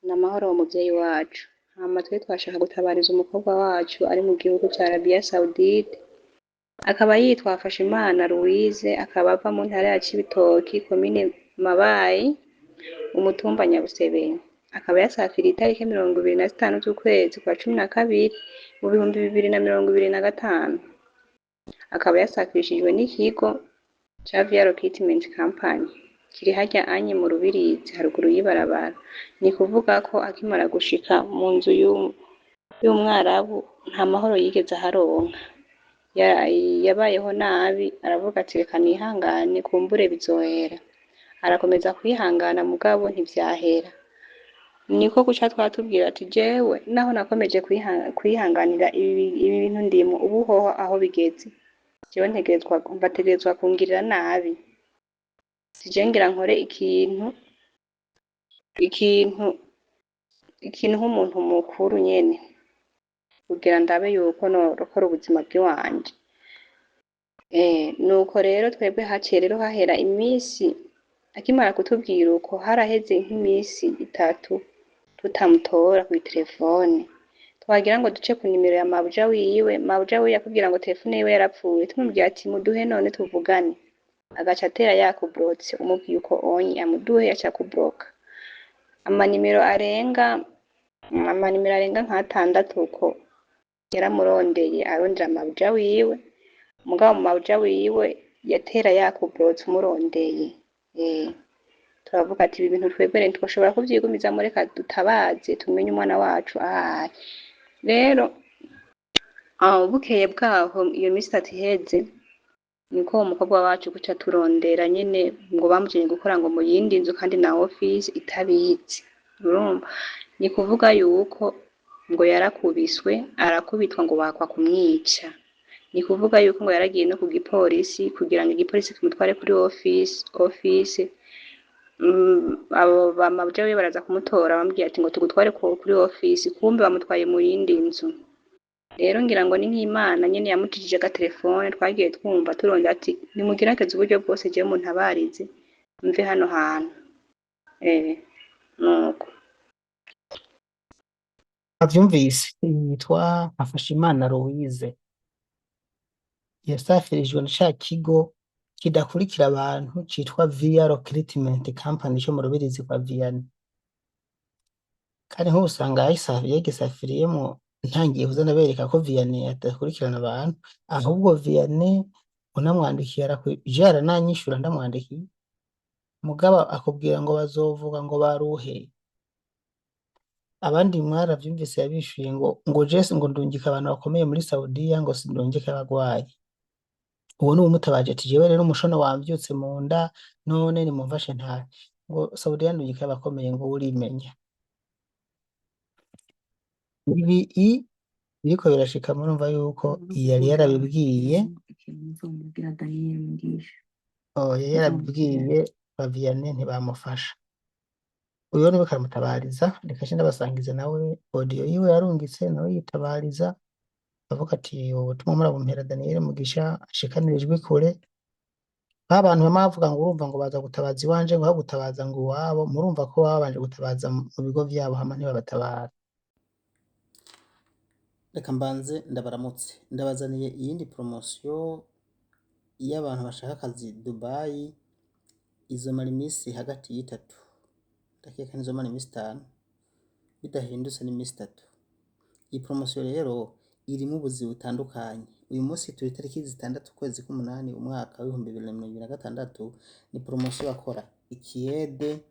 Ni amahoro muvyeyi wacu. Hama twe twashaka gutabariza umukobwa wacu ari mu gihugu ca Arabia Saudite, akaba yitwa Hafashimana Louise, akaba ava mu ntara ya Cibitoki, komine Mabayi, umutumba Nyabusebeya. Akaba yasafiriye itariki 25 z'ukwezi kwa 12 mu 2025. Akaba yasafirishijwe n'ikigo ca Via Recruitment Company kiri harya anye mu Rubirizi haruguru y'ibarabara. Ni kuvuga ko akimara gushika mu nzu y'umwarabu nta mahoro yigeze aharonka. Yabayeho nabi, aravuga ati reka nihangane kumbure bizohera. Arakomeza kwihangana mugabo ntivyahera. Niko guca twatubwira ati jewe naho nakomeje kwihanganira ibi bintu ndimwo, ubu hoho aho bigeze jewe ntegerezwa, bategerezwa kungirira nabi. Sije ngira nkore ikintu ikintu ikintu nk'umuntu mukuru nyene kugira ndabe yuko norokora ubuzima bw'iwanje. Nuko rero twebwe haciye rero hahera imisi akimara kutubwira uko, haraheze nk'imisi itatu tutamutora kw'iterefone. Twagira ngo duce ku nimero ya mabuja wiwe, mabuja wiwe yakubwira ngo telefone yiwe yarapfuye. Tumubwira ati muduhe none tuvugane, agaca atera yakubrotse. Umubwiye uko onye amuduhe aca akubroka. Amanimero arenga nk'atandatu uko yaramurondeye, arondera mabuja wiwe, mugabo mabuja wiwe yatera yakubrotse umurondeye. Turavuga ati ibi bintu twebwe ntitwoshobora kuvyigumizamwo, reka dutabaze tumenye umwana wacu ahari. Rero aho bukeye bwaho iyo misi itatu iheze, niko uwo mukobwa wacu guca turondera nyene ngo bamujanye gukora ngo mu yindi nzu kandi na office itabizi. Urumva ni kuvuga yuko ngo yarakubiswe, arakubitwa ngo bakwa kumwica. Ni kuvuga yuko ngo yaragiye no ku gipolisi kugira ngo igipolisi kimutware kuri office. Abo ba mabuja wiwe baraza kumutora, bamubwira ati ngo tugutware kuri office, kumbe bamutwaye mu yindi nzu. Rero ngira ngo ni nk'Imana nyene yamutijije agatelefone, twagiye twumva turondera ati nimugerageze uburyo bwose jewe muntabarize mve hano hantu. Nuko. Avyumvise, yitwa Hafashimana Louise, yasafirijwe na ca kigo kidakurikira abantu citwa Via Recruitment Company co mu Rubirizi kwa Vianney. Kandi nk'ubu usanga yagisafiriyemwo, ntangiye kuza ndabereka ko Vianney adakurikirana abantu, ahubwo Vianney unamwandikiye je arananyishura ndamwandikiye, mugabo akubwira ngo bazovuga ngo baruhe. Abandi mwaravyumvise yabishuye ngo Jesse ngo ndungika abantu bakomeye muri Saudiya, ngo sindungike abagwayi. Uwo ni uwumutabaje ati jewe rero umushono wamvyutse mu nda, none nimumfashe ntahe. Ngo Saudiya ndungika abakomeye, ngo urimenya. Ibi biriko birashika, murumva yuko yari yarabibwiye. Nzomubwira Daniel Mugisha. Oh, yari yarabibwiye ba Vianney ntibamufasha. Uyu niwe karamutabariza. Reka nce ndabasangiza nawe audio yiwe yarungitse, nawe yitabariza avuga ati ubutumwa murabumpera Daniel Mugisha ashikanire ijwi kure. Ba bantu bama bavuga ngo urumva ngo baza gutabaza iwanje, ngo aho gutabaza ngo iwabo, murumva ko baba babanje gutabaza mu bigo vyabo hama ntibabatabara. Reka mbanze ndabaramutse, ndabazaniye iyindi promotion y'abantu bashaka akazi Dubai. Izomara imisi hagati y'itatu, ndakeka ntizomara imisi 5, bidahindutse n'imisi 3. Iyi promotion rero irimwo ubuzi butandukanye. Uyu munsi turi tariki 6 ukwezi k'umunani umwaka w'2026. Ni promotion bakora ikiyede,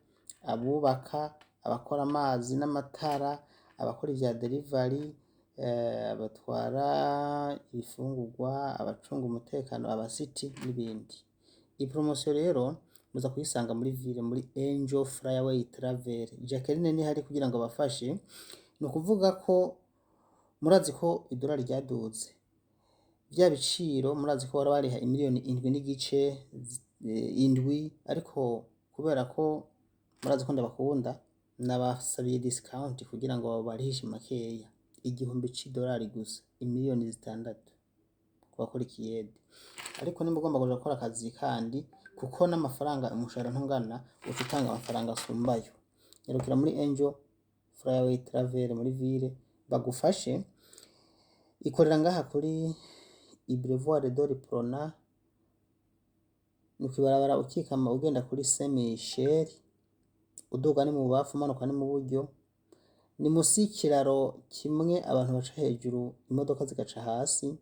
abubaka, abakora amazi n'amatara, abakora ivya delivery, abatwara ibifungurwa, abacunga umutekano, abasiti n'ibindi. Iyi promotion rero muza kuyisanga muri ville muri Angel Flyaway Travel. Jacqueline niho ari kugira ngo abafashe. Ni ukuvuga ko murazi ko idolari ryaduze, vya biciro murazi ko bahora bariha imiliyoni 7.5, 7, ariko kubera ko murazi ko ndabakunda, nabasabiye discount kugira ngo barihishe makeya, 1000 c'idolari gusa, imiliyoni 6 ku bakora ikiyede. Ariko nimba ugomba kuja gukora akazi kandi, kuko n'amafaranga umushahara ntungana, uca utanga amafaranga asumbayo. Nyarukira muri Angel. Flyway Travel muri ville bagufashe. Ikorera ngaha kuri Boulevard de l'Uprona, ni kw'ibarabara ukikama ugenda kuri Saint Michel, uduga ni mu bubafu, umanuka ni mu buryo. Ni musi y'ikiraro kimwe abantu baca hejuru, imodoka zigaca hasi.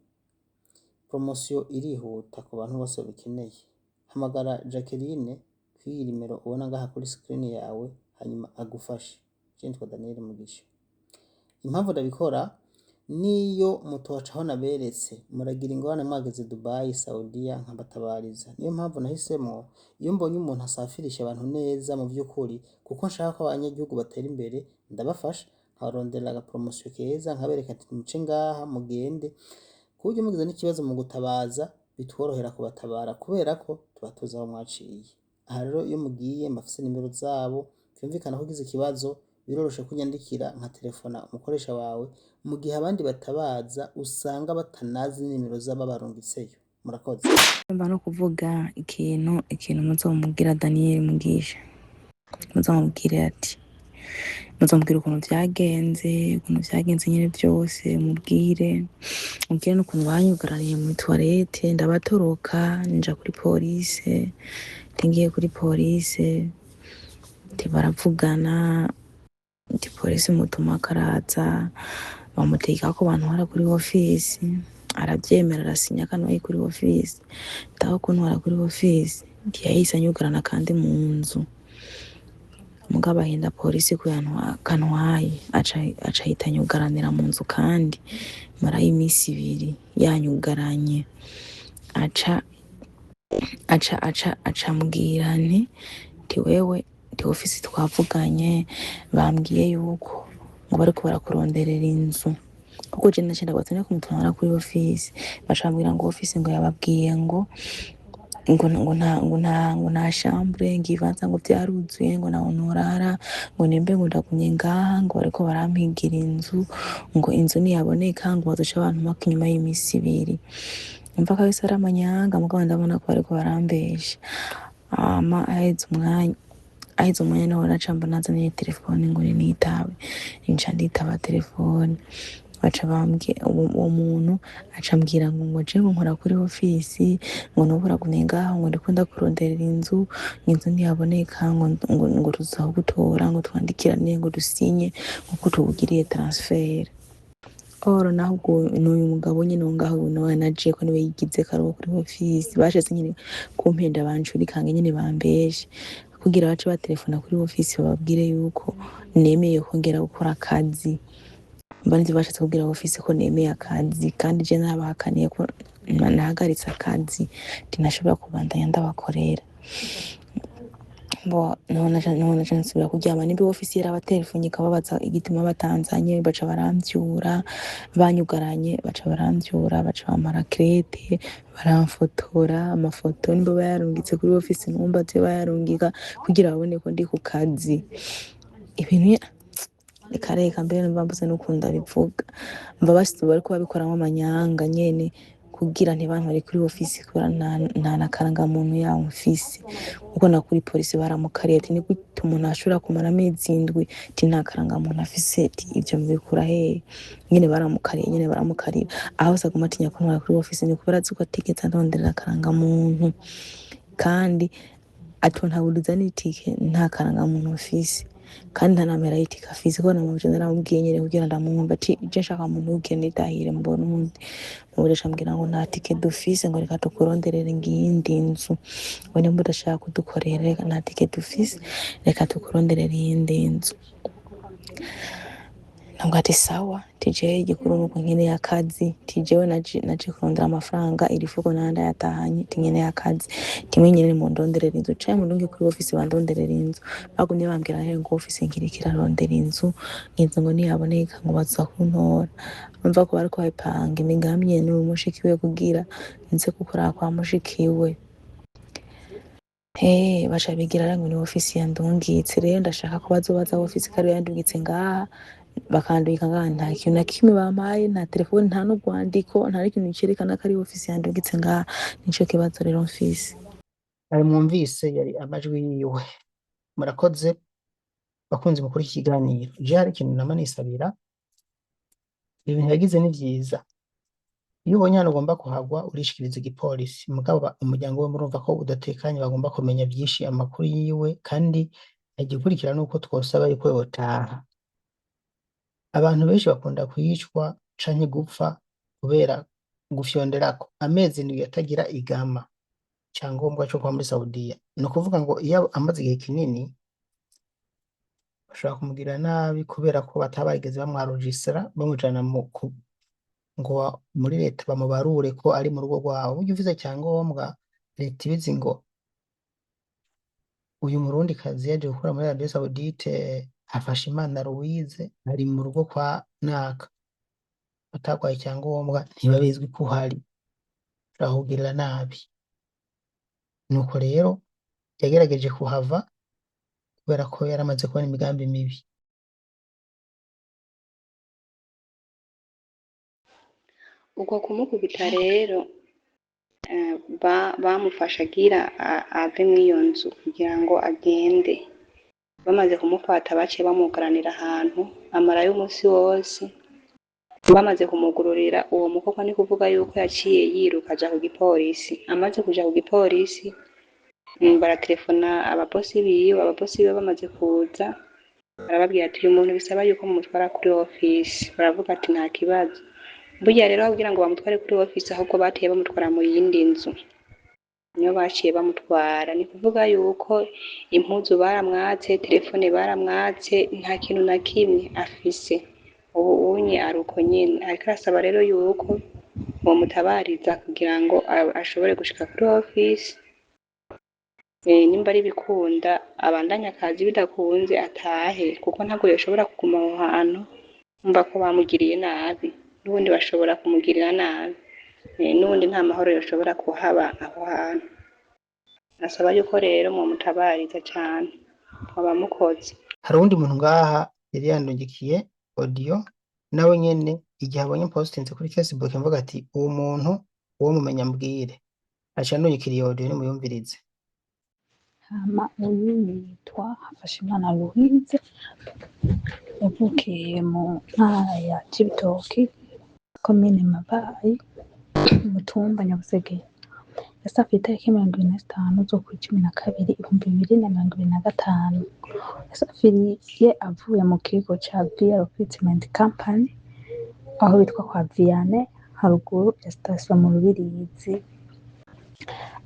Promotion irihuta ku bantu bose babikeneye. Hamagara Jacqueline kw'iyi nimero ubona ngaha kuri screen yawe, hanyuma agufashe. Je nitwa Daniel Mugisha. Impamvu ndabikora, niyo mutoca aho naberetse, muragira ingorane mwageze Dubai, Saudiya, nkabatabariza. Niyo mpamvu nahisemwo, iyo mbonye umuntu asafirisha abantu neza mu vy'ukuri, kuko nshaka ko abanyagihugu batera imbere, ndabafasha nkabaronderera aga promotion keza, nkabereka ati muce ngaha mugende, ku buryo mugize n'ikibazo mu gutabaza bitworohera kubatabara, kubera ko tuba tuzi aho mwaciye. Aha rero iyo mugiye mbafise nimero zabo, vyumvikana ko ugize ikibazo biroroshe kunyandikira nka telefona umukoresha wawe, mu gihe abandi batabaza usanga batanazi nimero z'ababarungitseyo. Murakoze. Mba no kuvuga ikintu muzomubwira Daniel Mugisha, muzomubwire ati muzomubwira ukuntu vyagenze nyene vyose, mubwire n'ukuntu banyugaraniye muri toilette, ndabatoroka nja kuri polise. Ngiye kuri polise, nti baravugana, nti polisi mutuma karaza bamutegeka ko bantwara kuri ofisi, aravyemera, arasinya kano kuri ofisi. Ndaho kuntwara kuri ofisi, ntiyahise anyugarana kandi mu nzu. Mugabo ahinda polisi ko kantwaye, aca ahita anyugaranira mu nzu, kandi marayo imisi 2 yanyugaranye. Aca ambwira nti wewe, nti ofisi twavuganye, bambwiye yuko ngo bariko barakuronderera inzu, kuko je naciye ndabaza none ko mutwara kuri ofisi. Baca bambwira ngo ofisi ngo yababwiye ngo nta chambre, ngo ibibanza ngo vyaruzuye, ngo naho norara, ngo nimbe ngo ndagumye ngaha, ngo bariko barampigira inzu, ngo inzu niyaboneka ngo bazoca bantumako inyuma y'imisi 2. Umva kabisa ari amanyanga, mugabo ndabona ko bariko barambesha. Hama aheze umwanya niho naca mbona azaniye telefone ngo ninitabe. Nca nditaba telefone, baca bambwira, uwo muntu aca ambwira ngo je ngo nkora kuri ofisi, ngo nubu uragumye ngaho, ngo ndiko ndakuronderera inzu, ngo inzu ntiyaboneka, ngo tuzagutora, ngo twandikirane, ngo dusinye nkuko tubugiriye transfert. Or naho ubwo n'uyu mugabo nyene wo ngaho nawe naje ko niwe yigize karo kuri ofisi, bashatse nyene kumpenda, bancurikange nyene, bambeshe kugira bace batelefona kuri ofisi bababwire yuko nemeye kongera gukora akazi. Mba nivyo bashatse kubwira ofisi, ko nemeye akazi, kandi je narabahakaniye ko nahagaritse akazi, ntinashobora kubandanya ndabakorera. Bo niho naca nsubira kuryama. Nimba ofisi yarabatelefonye ikababaza igituma batanzanye, baca baramvyura banyugaranye, baca baramvyura, baca bampa raclette, baramfotora amafoto. Nimba bayarungitse kuri ofisi, numva bayarungika kugira babone ko ndi ku kazi. Ibintu reka reka, mbere numva mbuze n'ukuntu ndabivuga. Mva basi bariko babikoramwo amanyanga nyene kugira ntibantware kuri ofisi, kubera nta na karangamuntu yaho mfise, kuko na kuri polisi baramukariye ati: "Ni gute umuntu ashobora kumara amezi 7 ati nta karangamuntu afise? Ati ivyo mubikura hehe?" Nyene baramukariye, nyene baramukarira. Aho se aguma atinya kuntwara kuri ofisi ni kubera azi ko atigeze andonderera karangamuntu, kandi atontaburiza n'itike nta karangamuntu mfise, kandi nta namahera y'itike afise, kuko namuje naramubwiye nyene kugira ndamwumva ati je nshaka muntu w'ubwenge nitahire mu Burundi. Muburesha ambwira ngo nta tike dufise, ngo reka tukuronderere ngiyindi nzu, ngo nimba udashaka kudukorera, reka nta tike dufise, reka tukuronderere iyindi nzu. Ntabwo ati sawa, tije igikuru nuko nkeneye akazi, tijewe naje kurondera amafaranga, iri fuko nanda yatahanye, ti nkeneye akazi, timwe nyene mundonderera inzu canke mundunge kuri ofisi bandonderera inzu. Bagumye bambwira rero ngo ofisi nkiriko irarondera inzu, inzu ngo niyaboneka ngo baza kuntora. Urumva ko bariko babipanga imigambi nyene n'uwo mushiki we kugira nze gukora kwa mushiki we. Baca bigira rero ngo ni ofisi yandungitse. Rero ndashaka ko bazobaza ofisi ko ariyo yandungitse ngaha, bakandungika ngaha nta kintu na kimwe bampaye, nta telefone, nta n'urwandiko, nta n'ikintu cerekana ko ari ofisi yandungitse ngaha. Nico kibazo rero mfise. Ayo mwumvise yari amajwi yiwe. Murakoze. Bakunzi mukuru iki kiganiro, je hari ikintu nama nisabira, ibintu yagize ni vyiza. Iyo ubonye ahantu ugomba kuhagwa urishikiriza igipolisi, mugabo umuryango we murumva ko udatekanye, bagomba kumenya vyinshi amakuru yiwe, kandi igikurikira nuko twosaba yuko yotaha. Abantu benshi bakunda kwicwa canke gupfa kubera gufyonderako amezi 7 atagira igama, icyangombwa co kuba muri Saudiya. Ni ukuvuga ngo iyo amaze igihe kinini bashobora kumugirira nabi, kubera ko bataba barigeze bamwarogistra bamujana ngo muri leta bamubarure ko ari mu rugo rwabo. Burya ufise icyangombwa, leta ibizi ngo uyu Murundikazi yaje gukora muri Arabie Saoudite, Hafashimana Louise, ari mu rugo kwa naka. Batagwaye icyangombwa ntibabizwi ko uhari, bashobora kukugirira nabi. Nuko rero yagerageje kuhava kubera ko yaramaze kubona imigambi mibi. Uko kumukubita rero, bamufashe agira ave mw'iyo nzu kugira ngo agende. Bamaze kumufata baciye bamugaranira ahantu amarayo umunsi wose. Bamaze kumugururira uwo mukobwa, ni kuvuga yuko yaciye yiruka aja ku gipolisi. Amaze kuja ku gipolisi, baratelefona ababosi biwe. Ababosi biwe bamaze kuza barababwira ati uyu muntu bisaba yuko mumutwara kuri ofisi. Baravuga ati nta kibazo. Burya rero kugira ngo bamutware kuri ofisi, ahubwo bateye bamutwara mu yindi nzu, niyo baciye bamutwara. Ni kuvuga yuko impuzu baramwatse, telefone baramwatse, nta kintu na kimwe afise. Ubu unye ari uko nyene. Ariko arasaba rero yuko bomutabariza kugira ngo ashobore gushika kuri ofisi, nimba ari bikunda abandanye akazi, bidakunze atahe, kuko ntabwo yoshobora kuguma aho hantu. Umva ko bamugiriye nabi, n'ubundi bashobora kumugirira nabi, n'ubundi nta mahoro yoshobora kuhaba aho hantu. Nasaba yuko rero mwomutabariza cane, mwaba mukoze. Hari uwundi muntu ngaha yari yandungikiye audio, nawe nyene igihe abonye postinze kuri Facebook mvuga ati uwo muntu uwo mumenya mbwire, aca andungikira iyo audio, nimuyumvirize. Hama uyu yitwa Hafashimana Louise, yavukiye mu ntara ya Cibitoki, komine Mabayi, umutumba Nyabusege. Yasafiye itariki 25 z'ukwa 12 2025. Yasafiriye avuye mu kigo ca Via Recruitment Company, aho bitwa kwa Vianney, haruguru ya sitasiyo mu Rubirizi.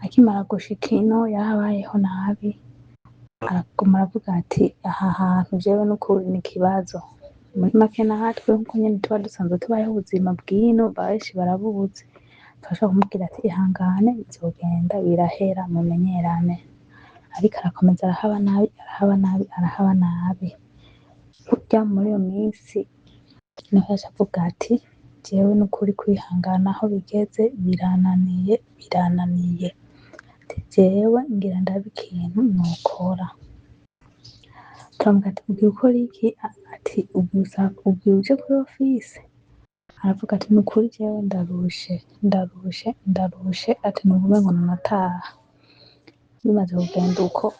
Akimara gushika ino yarabayeho nabi, araguma aravuga ati aha hantu jewe n'ukuri ni ikibazo. Muri make natwe nkuko nyene tuba dusanzwe tubayeho ubuzima bw'ino, benshi barabuzi, turashobora kumubwira ati ihangane bizogenda birahera mumenyerane. Ariko arakomeza arahaba nabi, arahaba nabi, arahaba nabi. Burya muri iyo minsi niho yaca avuga ati jewe n'ukuri kwihangana aho bigeze birananiye, birananiye. Ati jewe ngira ndabe ikintu nokora. Turamubwira ati ugiye ukora iki? Ati ugiye uje kuri ofisi? Aravuga ati nukuri jewe ndarushe, ndarushe, ndarushe, ati numva umengo nonataha. Bimaze kugenda uko,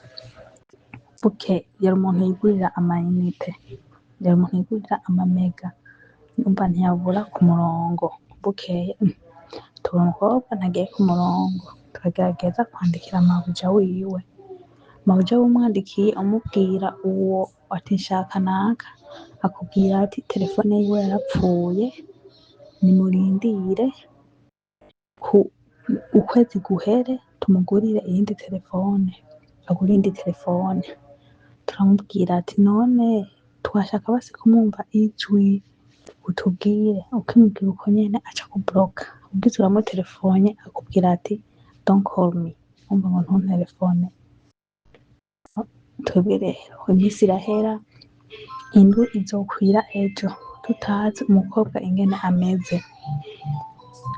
buke yari umuntu yigurira amayinite, yari umuntu yigurira amamega, numva ntiyabura ku murongo. Bukeye tubona umukobwa ntagiye ku murongo, turagerageza kwandikira mabuja wiwe. Mabuja wiwe umwandikiye umubwira uwo ati nshaka naka, akubwira ati telefone yiwe yarapfuye, nimurindire ku ukwezi guhere tumugurire iyindi telefone, agure iyindi telefone. Turamubwira ati none twashaka basi kumwumva ijwi utubwire. Ukimubwira uko nyene aca akubloka, ugize uramutelefone akubwira ati don't call me, umva ngo ntuntelefone. Twebwe rero iminsi irahera, indwi izokwira ejo tutazi umukobwa ingene ameze.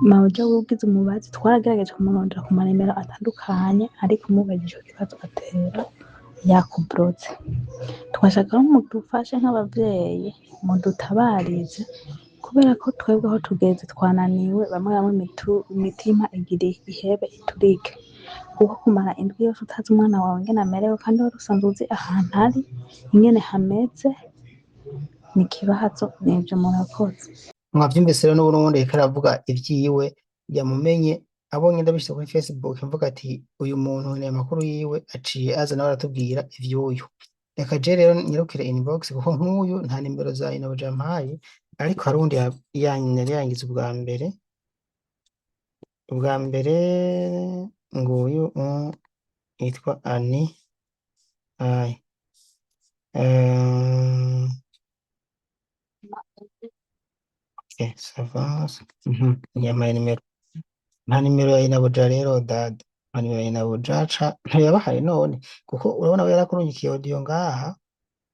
Mabuja wiwe ugize umubazi, twaragerageje kumurondera ku manimero atandukanye, ariko umubajije ico kibazo atera yakublotse. Twashaka ko mudufashe nk'abavyeyi, mudutabarize, kubera ko twebwe aho tugeze twananiwe, bamwe bamwe imitima igira ihebe iturike. Kuko kumara indwi yose utazi umwana wawe ingene amerewe kandi wari usanzwe uzi ahantu ari ingene hameze, ni ikibazo. Nivyo, murakoze. Mwavyumvise rero, n'ubundi yariko aravuga ivyiwe yamumenye abonye ndabishyize kuri Facebook, mvuga ati uyu muntu ni amakuru yiwe, aciye aza nawe aratubwira ivy'uyu. Reka je rero nyarukire inbox, kuko nk'uyu nta nimero za Inabuja yampaye, ariko hari uwundi yari yangize ubwa mbere, ubwa mbere nguyu yitwa Ani ay ok, ça va. Yampaye nimero, nta nimero ya Inabuja rero dada, nta nimero ya Inabuja ca ntayabahaye none, kuko urabona we yarakurungikiye audio ngaha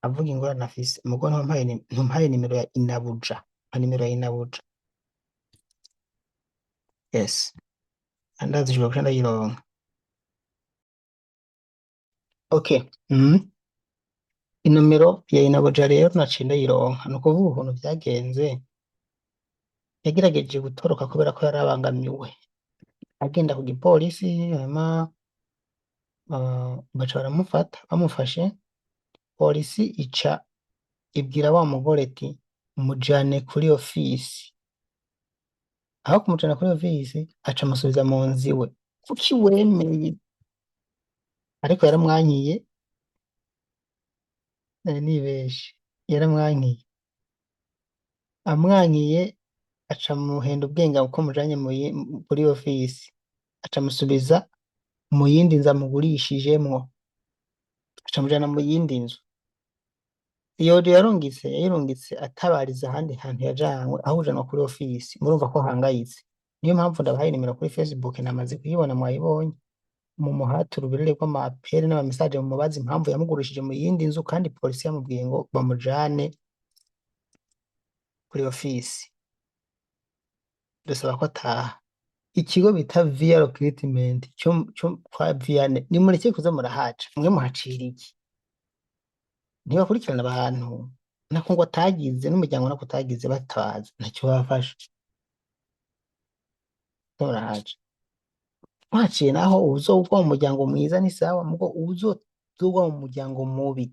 avuga ingorane afise, mugo ntumpaye ntumpaye nimero ya Inabuja, nta nimero ya Inabuja. Yes, andazi nshobora kuca ndayironka. Okay. Inomero ya Inabuja rero naciye ndayironka. Ni ukuvuga ukuntu vyagenze, yagerageje gutoroka kubera ko yari abangamiwe, agenda ku gipolisi, hanyuma baca baramufata. Bamufashe, polisi ica ibwira wa mugore ati mujane kuri ofisi. Aho kumujana kuri ofisi, aca amusubiza mu nzu iwe. Kuki wemeye? Ariko yaramwankiye, nari nibeshe, yaramwankiye. Amwankiye, aca muhenda ubwenge ko mujanye kuri ofisi, aca amusubiza mu yindi nzu amugurishijemwo, aca amujana mu yindi nzu. Iyo audio yarungitse, yayirungitse atabariza ahandi hantu yajanywe, aho kujanwa kuri ofisi. Murumva ko ahangayitse. Niyo mpamvu ndabahaye nimero kuri Facebook, namaze kuyibona, mwayibonye. Mu muhate urubirire rw'ama appels n'ama messages, mumubaze impamvu yamugurishije mu yindi nzu kandi polisi yamubwiye ngo bamujane kuri ofisi. Dusaba ko ataha. Ikigo bita Via Recruitment cyo kwa Vianney, nimureke kuza murahaca. Mwe muhacira iki? Ntibakurikirana abantu, nako ngo atagize n'umuryango, nako utagize batabaza, ntacyo babafasha. Murahaca, muhaciye naho uzogwa mu muryango mwiza ni sawa, mugo uzogwa mu muryango mubi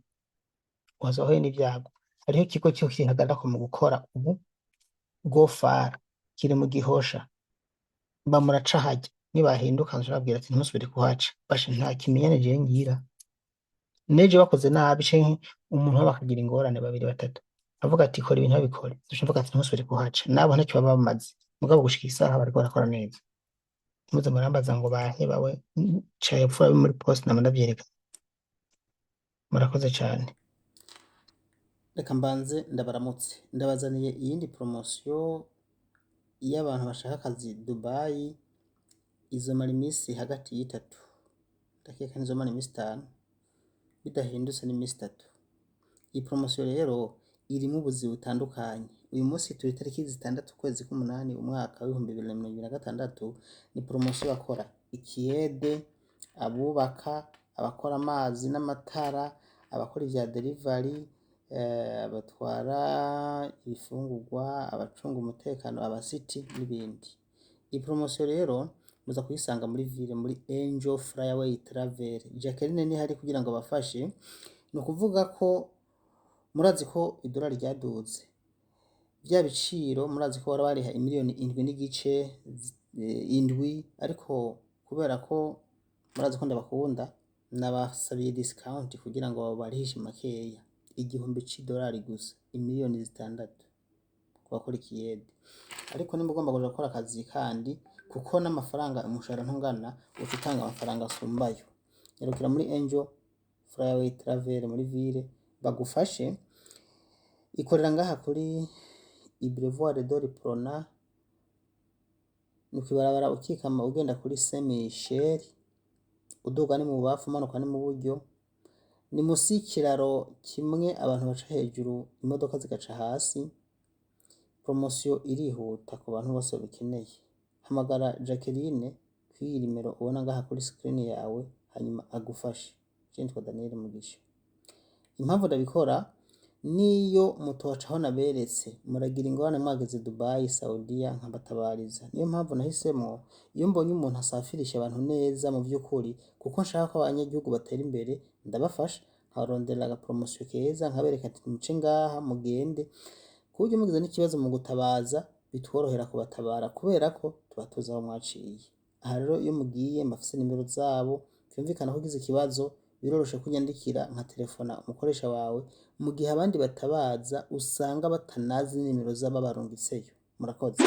wazohuye n'ivyago. Hariho ikigo cyo kihagararako mu gukora ubu gofar, kiri mu Gihosha, bamuraca hajya nibahinduka nzobabwira ati ntimusubire kuhaca. Basha nta kimenyane jewe ngira nejo bakoze nabi canke umuntu wabo akagira ingorane, babiri batatu, avuga ati kora ibintu babikore, duca mvuga ati ntimusubire kuhaca. Nabo ntacyo baba bamaze, mugabo gushika isaha bariko barakora neza. Muze murambaza ngo bahe bawe caye pfura muri post, nama ndavyereka. Murakoze cane. Reka mbanze ndabaramutse, ndabazaniye iyindi promotion y'abantu bashaka akazi Dubai. Izomara imisi hagati y'itatu, ndakeka ntizomara imisi 5, bidahindutse n'imisi 3. Iyi promotion rero irimwo ubuzi butandukanye. Uyu munsi turi tariki 6 ukwezi k'umunani umwaka w'2026. Ni promotion bakora ikiyede, abubaka, abakora amazi n'amatara, abakora ivya delivery, abatwara ibifungurwa, abacunga umutekano, abasiti n'ibindi. Iyi promotion rero muza kuyisanga muri ville, muri Angel Flyway Travel. Jacqueline niho ari kugira ngo abafashe. Ni ukuvuga ko murazi ko idolari ryaduze, vya biciro murazi ko bahora bariha imiliyoni 7.5, 7, ariko kubera ko murazi ko ndabakunda, nabasabiye discount kugira ngo barihishe makeya, 1000 c'idolari gusa, imiliyoni 6 ku bakora ikiyede. Ariko nimba ugomba kuja gukora akazi kandi, kuko n'amafaranga umushahara ntungana, uca utanga amafaranga asumbayo. Nyarukira muri Angel Flyway Travel muri ville bagufashe. Ikorera ngaha kuri Boulevard de l'Uprona, ni kw'ibarabara ukikama ugenda kuri Saint Michel, uduga ni mu bubafu, umanuka ni mu buryo. Ni musi y'ikiraro kimwe abantu baca hejuru, imodoka zigaca hasi. Promotion irihuta ku bantu bose babikeneye. Hamagara Jacqueline kw'iyi nimero ubona ngaha kuri screen yawe, hanyuma agufashe. Je nitwa Daniel Mugisha. Impamvu ndabikora ni Niyo mutoca aho naberetse, muragira ingorane mwageze Dubai, Saudiya, nkabatabariza. Niyo mpamvu nahisemwo, iyo mbonye umuntu asafirisha abantu neza mu vy'ukuri, kuko nshaka ko abanyagihugu batera imbere, ndabafasha, nkabaronderera agaporomosiyo keza, nkabereka ati muce ngaha mugende, ku buryo mugize n'ikibazo mu gutabaza bitworohera kubatabara kubera ko tuba tuzi aho mwaciye. Aha rero iyo mugiye mbafise nimero zabo, vyumvikana ko ugize ikibazo biroroshe ko unyandikira nka telefona umukoresha wawe, mu gihe abandi batabaza usanga batanazi nimero z'ababarungitseyo. Murakoze.